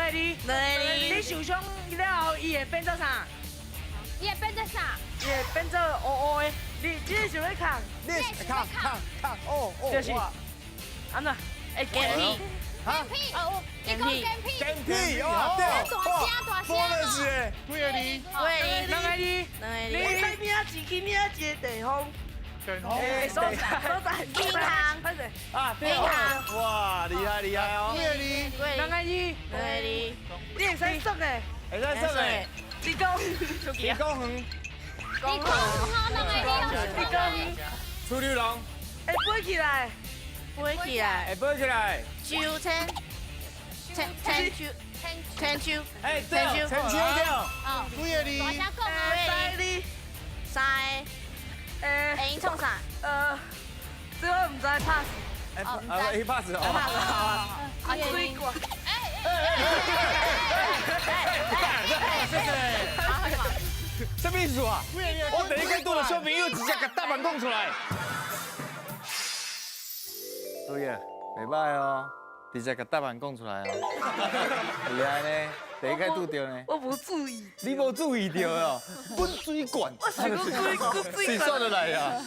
個字。兩個字。你受傷了後，伊會變做啥？伊會變做啥？伊會變做烏烏的。你這是想欲崁？你是崁崁崁哦哦。就是。按怎？會健體。哈？屁哦，你講健體。健體哇，對。大聲大聲。多的是。幾個字？幾個字？兩個字。兩個字。你使名一個名一个地方。欸，所在所在。銀行。啊，銀行。哇，厲害厲害哦。幾個字？兩個字。兩個字。你會使算的。會使算的。你講。你講遠。你講遠哦，兩個字。你講遠。楚留龍。會飛起來。飛起來。會飛起來。秋千。千千秋。千秋。哎，對，千秋對。哦。幾個字？大聲講啊。三個字。三個。會用創啥？這我毋知 pass。哦，唔知。pass 哦。啊，水罐。哎哎哎哎，謝謝。什麼意思啊？我第一個拄著小朋友直接共答案講出來。對啊，袂䆀哦，直接共答案講出來哦。厲害呢，第一個拄著呢。我無注意。你無注意著哦，滾水罐。我是講水滾水算得來啊。